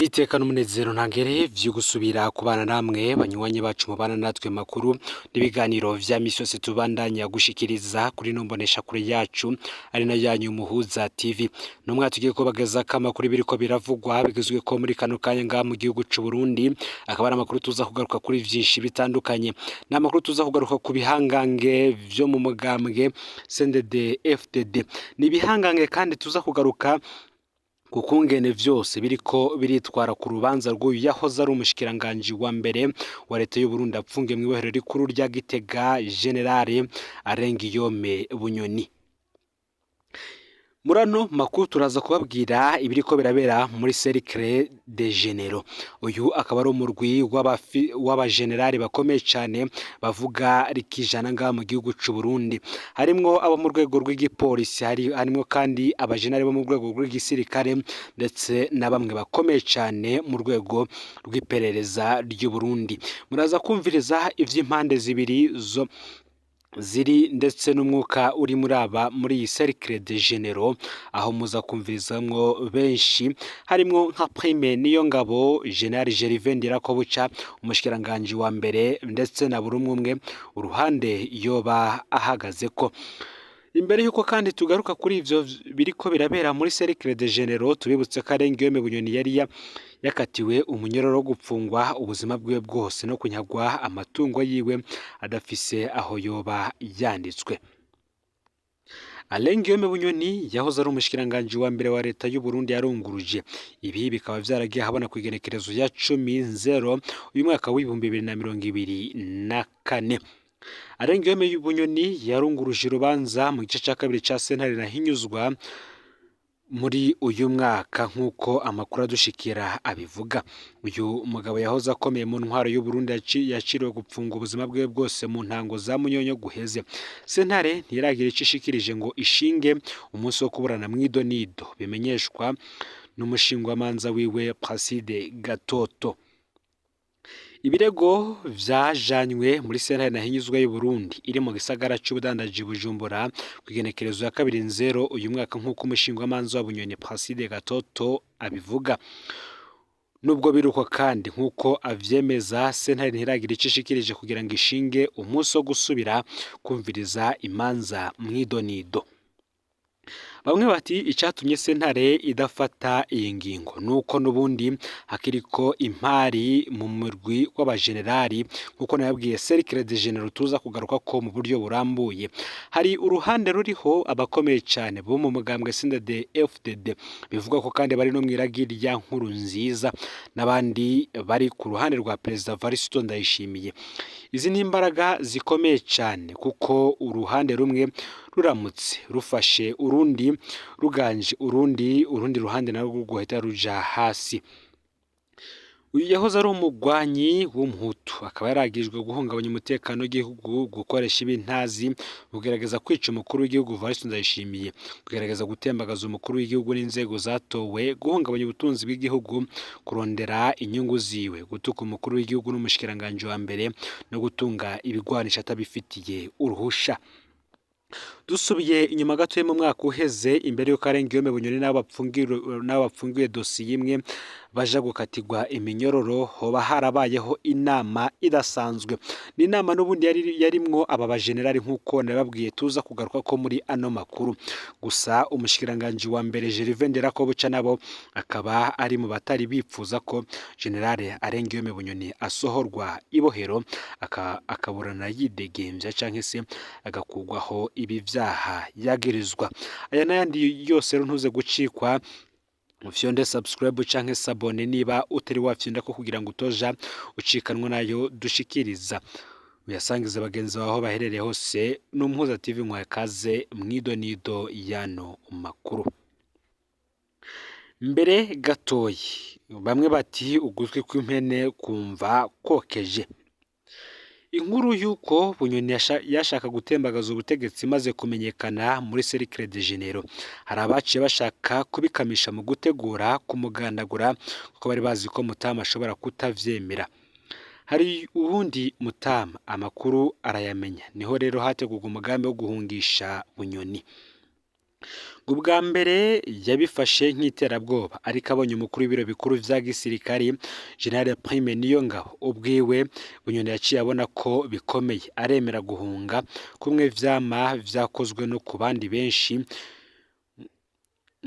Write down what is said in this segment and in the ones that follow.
Niteka n'umunezero ntangere vyo gusubira kubana namwe banywanyi bacu mubana natwe makuru n'ibiganiro vya misi yose tubandanya gushikiriza kuri ino mboneshakure yacu ari nayo yanyu Muhuza TV. Numwe tugiye kubagezako amakuru biriko biravugwa bigizwe ko muri kano kanya ngaha mu gihugu c'u Burundi, akaba ari amakuru tuza kugaruka kuri vyinshi bitandukanye. Ni amakuru tuza kugaruka ku bihangange vyo mu mugambwe CNDD FDD. Ni ibihangange kandi tuza kugaruka ku kungene vyose biriko biritwara ku rubanza rw'uyu yahoze ari umushikiranganji wa mbere wa leta y'u Burundi apfungiye mw'ibohero rikuru rya Gitega, General Arengiyome Bunyoni. Muri ano makuru turaza kubabwira ibiriko birabera muri Cercle de Généraux. Uyu akaba ari umurwi w'abagenerali bakomeye cane bavuga rikijana ngaha mu gihugu c'u Burundi. Harimwo abo mu rwego rw'igipolisi, harimwo kandi abagenerali bo mu rwego rw'igisirikare ndetse na bamwe bakomeye cane mu rwego rw'iperereza ry'u Burundi. Muraza kumviriza ivy'impande zibiri zo ziri ndetse n'umwuka uri muri aba muri iyi Cercle de Généraux, aho muza kumvirizamwo benshi harimwo nka Prime Niyongabo, General Gervais Ndirakobuca, umushikiranganji wa mbere, ndetse na buri umwe umwe uruhande yoba ahagazeko. Imbere yuko kandi tugaruka kuri ivyo biriko birabera muri Cercle de Généraux, tubibutse ko Arengiyome Bunyoni yari yakatiwe umunyororo wo gupfungwa ubuzima bwiwe bwose no kunyagwa amatungo yiwe adafise aho yoba yanditswe. Alain Guillaume Bunyoni yahoze ari umushikiranganji wa mbere wa leta y'u Burundi yarunguruje. Ibi bikaba vyaragiye ahabona kw'igenekerezo ya 10/0 uyu mwaka w'2024. Alain Guillaume Bunyoni yarunguruje urubanza mu gice ca kabiri ca sentare Ntahinyuzwa muri uyu mwaka, nk'uko amakuru adushikira abivuga. Uyu mugabo yahoze akomeye mu ntwaro y'u Burundi yaciriwe gupfunga ubuzima bwiwe bwose mu ntango za munyonyo guheze. Sentare ntiragira ico ishikirije ngo ishinge umunsi wo kuburana mw'idonido, bimenyeshwa n'umushingwamanza wiwe Placide Gatoto. Ibirego vyajanywe muri sentare Ntahinyuzwa y'u Burundi iri mu gisagara c'ubudandaji Bujumbura kw'igenekerezo ya 2/0 uyu mwaka, nk'uko umushingwamanza wa Bunyoni Placide Gatoto abivuga. Nubwo biruko kandi, nk'uko avyemeza, sentare ntiragira ico ishikirije kugira ngo ishinge umunsi wo gusubira kumviriza imanza mw'idonido. Bamwe bati icatumye sentare idafata iyi ngingo nuko n'ubundi hakiriko impari mu murwi w'abajenerali, nkuko nababwiye Cercle de Généraux tuza kugaruka ko mu buryo burambuye. Hari uruhande ruriho abakomeye cane bo mu mugambwe CNDD FDD, bivugwa ko kandi bari no mw'iragi rya Nkurunziza, n'abandi bari ku ruhande rwa Perezida Varisito Ndayishimiye. Izi ni imbaraga zikomeye cane, kuko uruhande rumwe ruramutse rufashe urundi, ruganje urundi, urundi ruhande narwo rwohita ruja hasi. Uyu yahoze ari umugwanyi w'umuhutu akaba yaragijwe guhungabanya umutekano w'igihugu, gukoresha ibintazi, kugerageza kwica umukuru w'igihugu Evariste Ndayishimiye, kugerageza gutembagaza umukuru w'igihugu n'inzego zatowe, guhungabanya ubutunzi bw'igihugu, kurondera inyungu ziwe, gutuka umukuru w'igihugu n'umushikiranganji wa mbere, no gutunga ibigwanisho atabifitiye uruhusha. Dusubiye inyuma gato mu mwaka uheze, imbere y'uko Alain Guillaume Bunyoni n'abo bapfungiwe dosiye imwe baja gukatirwa iminyororo, hoba harabayeho inama idasanzwe. Ni inama n'ubundi yari yarimwo aba bajenerali, nk'uko nababwiye tuza kugaruka ko muri ano makuru. Gusa umushikiranganji wa mbere Gervais Ndirakobuca nabo akaba ari mu batari bipfuza ko General Alain Guillaume Bunyoni asohorwa ibohero akaburana yidegemvya canke se agakurwaho ibi vyaha yagirizwa. Aya n'ayandi yose rero ntuze gucikwa. Ufyonde subscribe canke s'abonner niba utari wafyonda ko, kugira ngo utoja ucikanwa nayo dushikiriza, uyasangize bagenzi bawe aho baherereye hose. N'Umuhuza TV, nkwaye kaze mw'idonido y'ano makuru. Mbere gatoyi, bamwe bati ugutwi kw'impene kumva kokeje. Inkuru y'uko Bunyoni yashaka gutembagaza ubutegetsi imaze kumenyekana muri Cercle de Généraux, hari abaciye bashaka kubikamisha mu gutegura kumugandagura, kuko bari bazi ko Mutama ashobora kutavyemera. Hari uwundi Mutama amakuru arayamenya, niho rero hategurwa umugambi wo guhungisha Bunyoni. Ngo ubwa mbere yabifashe nk'iterabwoba, ariko abonye umukuru w'ibiro bikuru vya gisirikari General Prime Niyongabo ubwiwe, Bunyoni yaciye abona ko bikomeye, aremera guhunga kumwe vyama vyakozwe no ku bandi benshi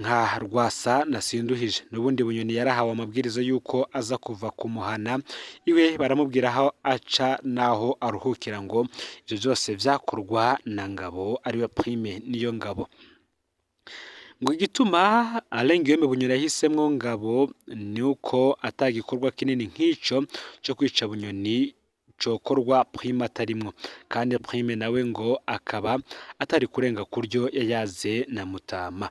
nka Rwasa na Sinduhije. N'ubundi Bunyoni yarahawe amabwiriza y'uko aza kuva kumuhana iwe, baramubwira aho aca n'aho aruhukira, ngo ivyo vyose vyakorwa na Ngabo ariwe Prime Niyongabo. Ngo igituma Alain Guillaume Bunyoni yahisemwo Ngabo ni uko atagikorwa kinini nk'ico co kwica Bunyoni cokorwa Prime atarimwo, kandi Prime nawe ngo akaba atari kurenga kuryo yayaze na Mutama.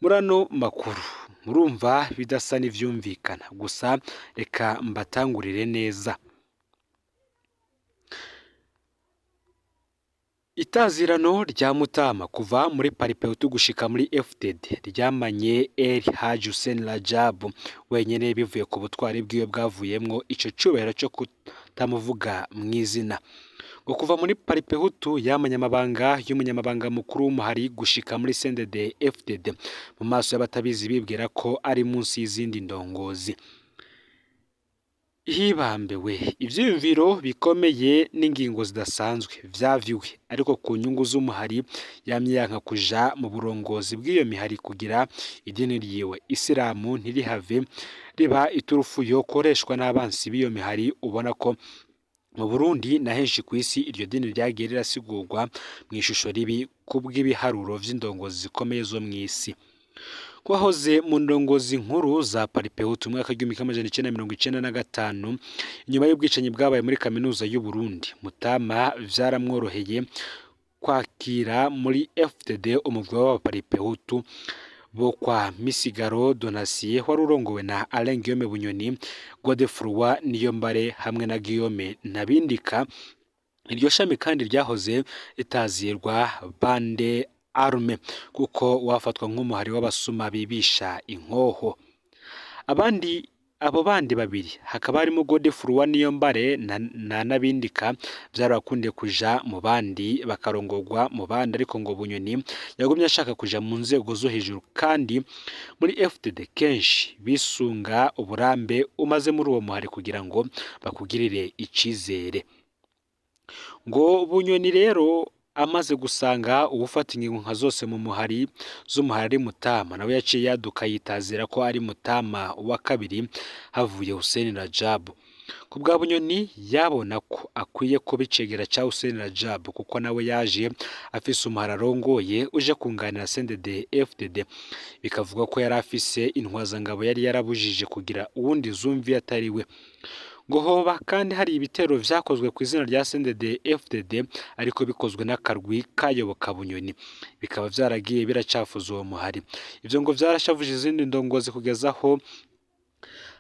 Muri ano makuru murumva bidasa n'ivyumvikana, gusa reka mbatangurire neza. Itazirano rya Mutama kuva muri Paripehutu gushika muri FDD ryamanye El Hadji Hussein Rajab wenyene, bivuye ku butwari bwiwe bwavuyemwo ico cubahiro co kutamuvuga mw'izina. Ngo kuva muri Paripehutu yamanye amabanga y'umunyamabanga mukuru w'umuhari gushika muri CNDD FDD, mu maso y'abatabizi bibwira ko ari munsi y'izindi ndongozi. Hibambewe ivyiyumviro bikomeye n'ingingo zidasanzwe vyavyuwe, ariko ku nyungu z'umuhari yamye yanka kuja mu burongozi bw'iyo mihari kugira idini ryiwe Isilamu ntirihave riba iturufu yokoreshwa n'abansi b'iyo mihari. Ubona ko mu Burundi na henshi kw'isi iryo dini ryagiye rirasigurwa mw'ishusho ribi kubw'ibiharuro vy'indongozi zikomeye zo mw'isi. Wahoze mu ndongozi nkuru za Paripehutu mu mwaka w'1995 inyuma y'ubwicanyi bwabaye muri kaminuza y'u Burundi, Mutama vyaramworoheye kwakira muri FDD umugwi w'abaparipehutu bo kwa Misigaro Donatien wari urongowe na Alain Guillaume Bunyoni, Godefroid Niyombare hamwe na Guillaume Ntabindika. Iryo shami kandi ryahoze ritazirwa bande arme kuko wafatwa nk'umuhari w'abasuma bibisha inkoho. Abandi abo bandi babiri hakaba harimo Godefroid Niyombare na Nabindika, vyarabakundiye kuja mu bandi bakarongorwa mu bandi, ariko ngo Bunyoni yagumye ashaka kuja mu nzego zo hejuru, kandi muri FDD kenshi bisunga uburambe umaze muri uwo muhari kugira ngo bakugirire icizere. Ngo Bunyoni rero amaze gusanga uwufata ingingo nka zose mu muhari z'umuhari ari Mutama, nawe yaciye yaduka yitazira ko ari Mutama wa kabiri havuye Hussein Rajab. Ku bwa Bunyoni yabona ko akwiye kuba icegera ca Hussein Rajab kuko nawe yaje afise umuhari arongoye uje kunganira CNDD FDD, bikavuga ko yari afise intwazangabo yari yarabujije kugira uwundi zumvi atari we. Ngo hoba kandi hari ibitero vyakozwe ku izina rya CNDD FDD ariko bikozwe n'akarwi kayoboka Bunyoni, bikaba vyaragiye biracafuza uwo muhari. Ivyo ngo vyarashavuje izindi ndongozi kugeza aho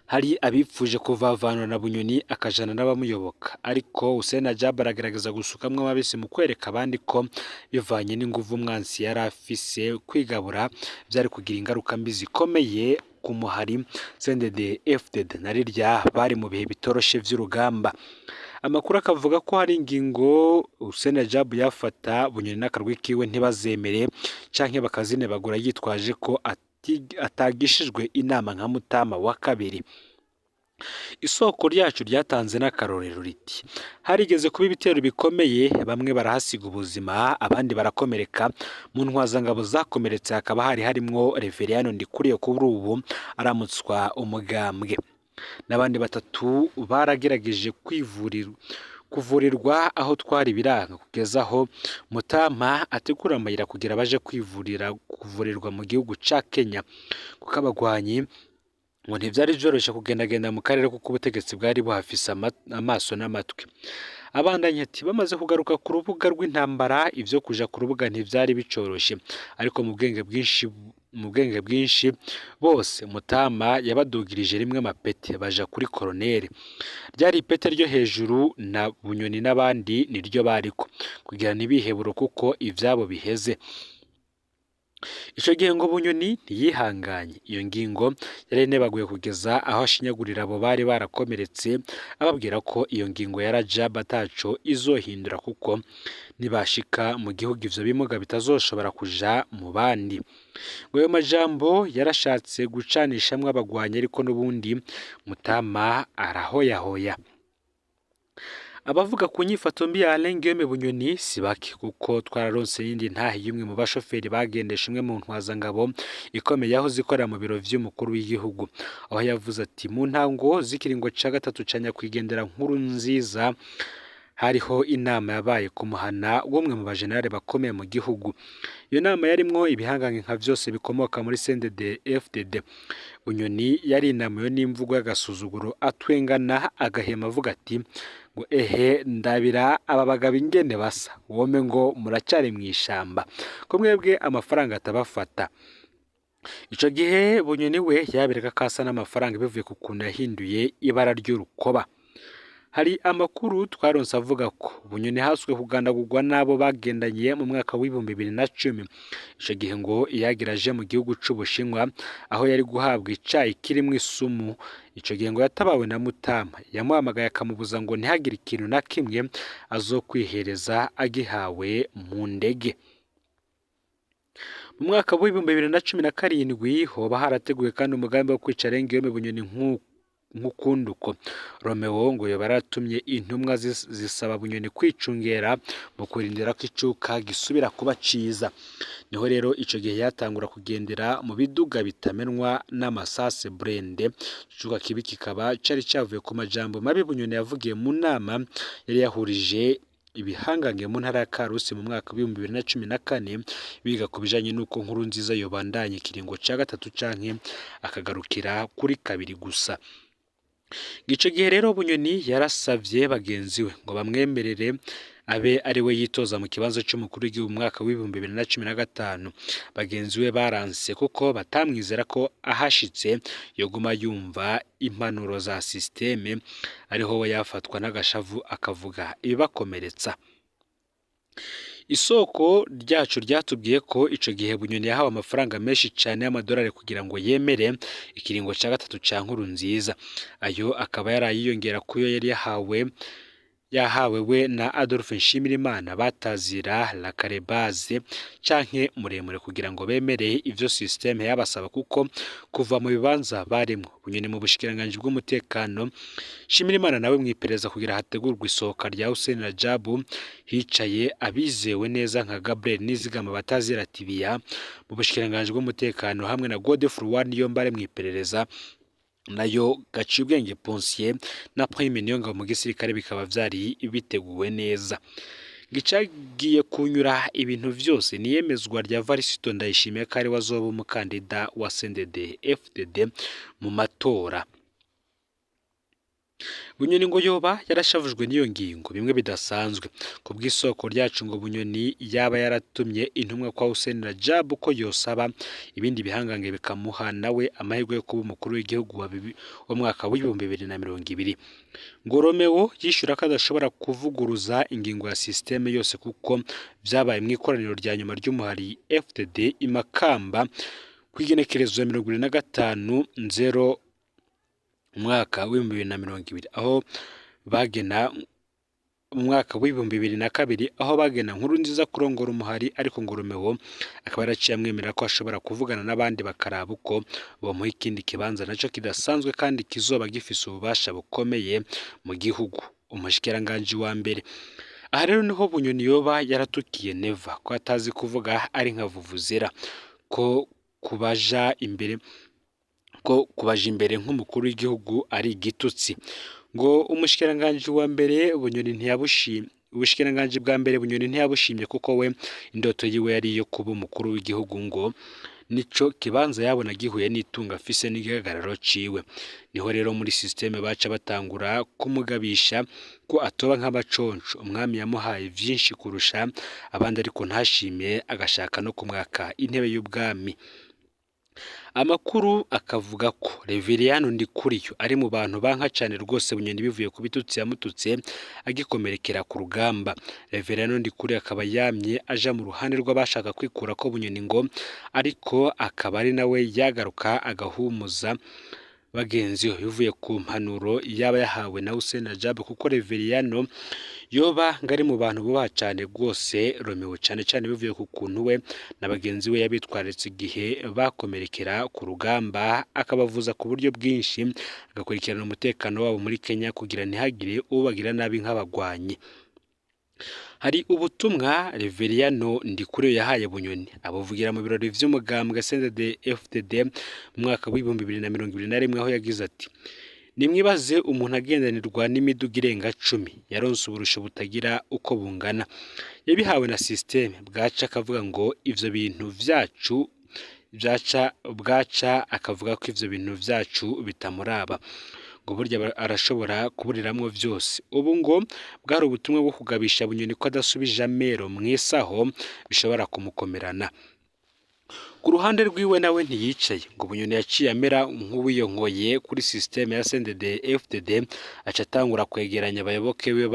hari abipfuje kuvavanura na Bunyoni akajana n'abamuyoboka, ariko Hussein Rajab aragerageza gusukamwo amabisi mu kwereka abandi ko bivanye n'inguvu umwansi yari afise kwigabura vyari kugira ingaruka mbi zikomeye ku muhari CNDD FDD na rirya bari mu bihe bitoroshe vy'urugamba. Amakuru akavuga ko hari ingingo Hussein Rajab yafata Bunyoni n'akarwi kiwe ntibazemere canke bakazinebagura, yitwaje ko atagishijwe inama nka Mutama wa kabiri. Isoko ryacu ryatanze n'akarorero riti harigeze kuba ibitero bikomeye, bamwe barahasiga ubuzima abandi barakomereka. Mu ntwazangabo zakomeretse hakaba hari harimwo Reveriyano Ndikuriye kuri ubu aramutswa umugambwe, n'abandi batatu baragerageje kuvurirwa aho twari biranga, kugeza aho Mutama ategura amayira kugira baje kuvurirwa mu gihugu ca Kenya, kuko abagwanyi ngo ntivyari vyoroshe kugendagenda mu karere kuko ubutegetsi bwari buhafise amaso n'amatwi. Abandanya ati bamaze kugaruka ku rubuga rw'intambara, ivyo kuja ku rubuga ntivyari bicoroshe, ariko mu bwenge bwinshi bose Mutama yabadugirije rimwe amapete baja kuri koroneri. Ryari ipete ryo hejuru na Bunyoni n'abandi niryo bariko kugira ntibiheburo kuko ivyabo biheze. Ico gihe ngo Bunyoni ntiyihanganye, iyo ngingo yari inebaguye kugeza aho ashinyagurira abo bari barakomeretse, ababwira ko iyo ngingo ya Rajab ataco izohindura kuko nibashika mu gihugu ivyo bimuga bitazoshobora kuja mu bandi. Ngo ayo majambo yarashatse gucanishamwo abagwanyi, ariko n'ubundi Mutama arahoyahoya. Abavuga ku nyifato mbi ya Alain Guillaume Bunyoni si bake, kuko twararonse iyindi ntahe y'umwe mu bashoferi bagendesha umwe mu ntwazangabo ikomeye aho zikorera mu biro vy'umukuru w'igihugu, aho yavuze ati mu ntango z'ikiringo ca gatatu ca nyakwigendera nkuru nziza hariho inama yabaye ku muhana w'umwe mu bajenerali bakomeye mu gihugu. Iyo nama yarimwo ibihangange nka vyose bikomoka muri CNDD FDD. Bunyoni yarinamuwe n'imvugo y'agasuzuguro, atwengana agahema avuga ati ngo ehe ndabira aba bagabo ingene basa, wome ngo muracari mw'ishamba, ko mwebwe amafaranga atabafata. Ico gihe Bunyoni we yabereka ko asa n'amafaranga bivuye ku kuntu yahinduye ibara ry'urukoba. Hari amakuru twaronse avuga ko Bunyoni haswe kugandagurwa n'abo bagendanye mu mwaka w'2010. Ico gihe ngo yagira aje mu gihugu c'Ubushinwa aho yari guhabwa icayi kirimwo isumu. Ico gihe ngo yatabawe na Mutama, yamuhamagaye akamubuza ngo ntihagire ikintu na kimwe azokwihereza agihawe mu ndege. Mu mwaka w'2017 hoba harateguwe kandi umugambi wo kwica Alain Guillaume Bunyoni nk'ukundi uko Romeo ngo yoba yaratumye intumwa zisaba Bunyoni kwicungera mu kurindira ko icuka gisubira kuba ciza. Niho rero ico gihe yatangura kugendera mu biduga bitamenwa n'amasase burende. Icuka kibi kikaba cari cavuye ku majambo mabi Bunyoni yavugiye mu nama yari yahurije ibihangange mu ntara ya Karusi mu mwaka w'2014, biga ku bijanye n'uko Nkurunziza yobandanya ikiringo ca gatatu canke akagarukira kuri kabiri gusa. Ico gihe rero Bunyoni yarasavye bagenzi we ngo bamwemerere abe ari we yitoza mu kibanza c'umukuru w'igihugu mu mwaka w'2015. Bagenzi we baranse kuko batamwizera ko ahashitse yoguma yumva impanuro za systeme, ariho we yafatwa n'agashavu akavuga ibibakomeretsa. Isoko ryacu ryatubwiye ko ico gihe Bunyoni yahawe amafaranga menshi cane y'amadolari kugira ngo yemere ikiringo ca gatatu ca Nkurunziza, ayo akaba yarayiyongera kuyo yari yahawe we na Adolphe Nshimirimana batazira la Calebasse canke muremure kugira ngo bemere ivyo systeme yabasaba, kuko kuva mu bibanza barimwo Bunyoni mu bushikiranganji bw'umutekano, Nshimirimana nawe mw'iperereza kugira hategurwe isohoka rya Hussein Rajab, hicaye abizewe neza nka Gabriel Nizigama batazira Tibiya mu bushikiranganji bw'umutekano, hamwe na Godefroid Niyombare mw'iperereza, nayo Gaciyubwenge Ponsier na Prime Niyongabo mu gisirikare, bikaba vyari biteguwe neza. Gicagiye kunyura ibintu vyose niyemezwa rya Varisito Ndayishimiye ko ari we azoba umukandida wa CNDD FDD mu matora. Bunyoni ngo yoba yarashavujwe n'iyo ngingo bimwe bidasanzwe. Ku bw'isoko ryacu ngo Bunyoni yaba yaratumye intumwa kwa Hussein Rajab ko yosaba ibindi bihangange bikamuha nawe amahirwe yo kuba umukuru w'igihugu wa mwaka w'2020. Ngo Romeo yishura ko adashobora kuvuguruza ingingo ya systeme yose kuko vyabaye mu ikoraniro rya nyuma ry'umuhari FDD i Makamba kw'igenekerezo ya 25 nzero umwaka w'2020, aho bagena umwaka w'2002, aho bagena Nkurunziza kurongora umuhari, ariko ngo Romeo akaba yaraciye amwemerera ko ashobora kuvugana n'abandi bakaraba uko bomuha ikindi kibanza naco kidasanzwe kandi kizoba gifise ububasha bukomeye mu gihugu, umushikiranganji wa mbere. Aha rero niho Bunyoni yoba yaratukiye Neva ko atazi kuvuga ari nka vuvuzera, ko kubaja imbere ko kubaja imbere nk'umukuru w'igihugu ari igitutsi. Ngo umushikiranganji wa mbere Bunyoni ntiyabushimye, ubushikiranganji bwa mbere Bunyoni ntiyabushimye kuko we indoto yiwe yari iyo kuba umukuru w'igihugu, ngo nico kibanza yabona gihuye n'itunga afise n'igihagararo ciwe. Niho rero muri systeme baca batangura kumugabisha ko atoba nk'abaconco, umwami yamuhaye vyinshi kurusha abandi ariko ntashime, agashaka no kumwaka intebe y'ubwami. Amakuru akavuga ko Reveriyano Ndikuriyo ari mu bantu banka cane rwose Bunyoni bivuye ku bitutsi yamututse agikomerekera ku rugamba. Reveriyano Ndikuriyo akaba yamye aja mu ruhande rw'abashaka kwikura ko Bunyoni ngo ariko akaba ari nawe yagaruka agahumuza bagenzi be bivuye ku mpanuro yaba yahawe na Hussein Rajab, kuko Reveriyano yoba ngo ari mu bantu bubaha cane rwose Romeo, cane cane bivuye ku kuntu we na bagenzi we yabitwararitse igihe bakomerekera ku rugamba, akabavuza ku buryo bwinshi, agakurikirana umutekano wabo muri Kenya kugira ntihagire ubagira nabi nk'abagwanyi. Hari ubutumwa Reveriyano Ndikuriyo yahaye Bunyoni abuvugira mu birori vy'umugambwe CNDD-FDD mu mwaka w'2021, aho yagize ati: "Nimwibaze umuntu agendanirwa n'imiduga irenga 10, yaronse uburusho butagira uko bungana, yabihawe na systeme, bwaca akavuga ngo ivyo bintu vyacu byaca, bwaca akavuga ko ivyo bintu vyacu bitamuraba, ngo burya arashobora kuburiramwo vyose." Ubu ngo bwari ubutumwa bwo kugabisha Bunyoni ko adasubije amero mw'isaho bishobora kumukomerana. Ku ruhande rwiwe nawe ntiyicaye, ngo Bunyoni yaciye amera nk'uwiyonkoye kuri systeme ya CNDD FDD, aca atangura kwegeranya abayoboke be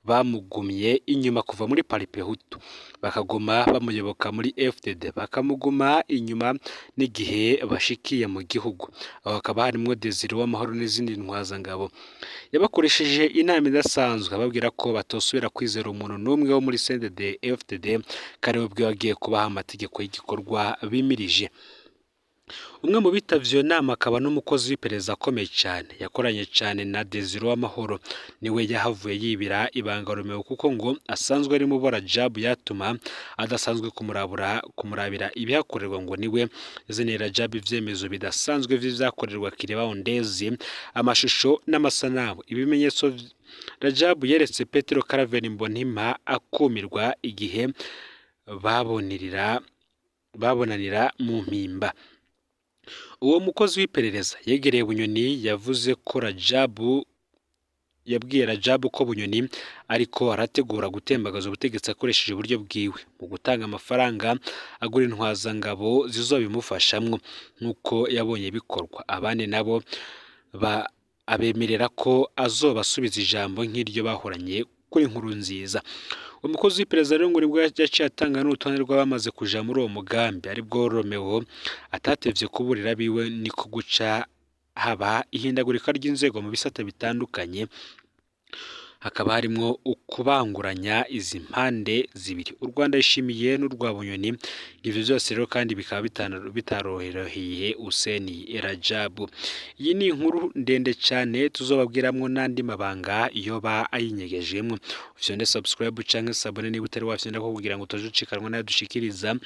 bamugumye inyuma kuva muri Palipehutu, bakaguma bamuyoboka muri FDD, bakamuguma inyuma n'igihe bashikiye mu gihugu. Aho hakaba harimwo Desire Uwamahoro n'izindi ntwazangabo. Yabakoresheje inama idasanzwe ababwira ko batosubira kwizera umuntu n'umwe wo muri CNDD FDD, ko ariwe ubwe wagiye kubaha amategeko y'igikorwa bimirije. Umwe mu bitavye iyo nama akaba n'umukozi w'iperereza akomeye cyane yakoranye cyane na Desire Uwamahoro, niwe yahavuye yibira ibanga Romeo, kuko ngo asanzwe ari mu bo Rajabu yatuma adasanzwe kumurabira ibihakorerwa, ngo niwe yazaniye Rajabu ivyemezo bidasanzwe vy'ivyakorerwa Kireba Ondezi, amashusho n'amasanamu, ibimenyetso Rajabu yeretse Petero Karaveri Mbonimpa akumirwa igihe babonanira mu mpimba. Uwo mukozi w'iperereza yegereye Bunyoni yavuze ko Rajabu yabwiye Rajabu ko Bunyoni ariko arategura gutembagaza ubutegetsi akoresheje uburyo bwiwe mu gutanga amafaranga agura intwazangabo zizobimufashamwo nk'uko yabonye bikorwa. Abandi nabo abemerera ko azobasubiza ijambo nk'iryo bahoranye kuri Nkuru Nziza. Umukozi w'iperereza rero ngo nibwo yaciye atanga n'urutonde rw'abamaze kuja muri uwo mugambi, aribwo Romeo atatevye kuburira abiwe, niko guca haba ihindagurika ry'inzego mu bisata bitandukanye, hakaba harimwo ukubanguranya izi mpande zibiri, u Rwanda yishimiye n'urwa Bunyoni. Ivyo vyose rero kandi bikaba bitaroroheye Hussein Rajabu. Iyi ni inkuru ndende cyane tuzobabwiramwo n'andi mabanga yoba ayinyegejemwo. Ufyonde subscribe canke s'abonner niba utari wafyonda ko kugira ngo utajucikanwa nayo dushikiriza.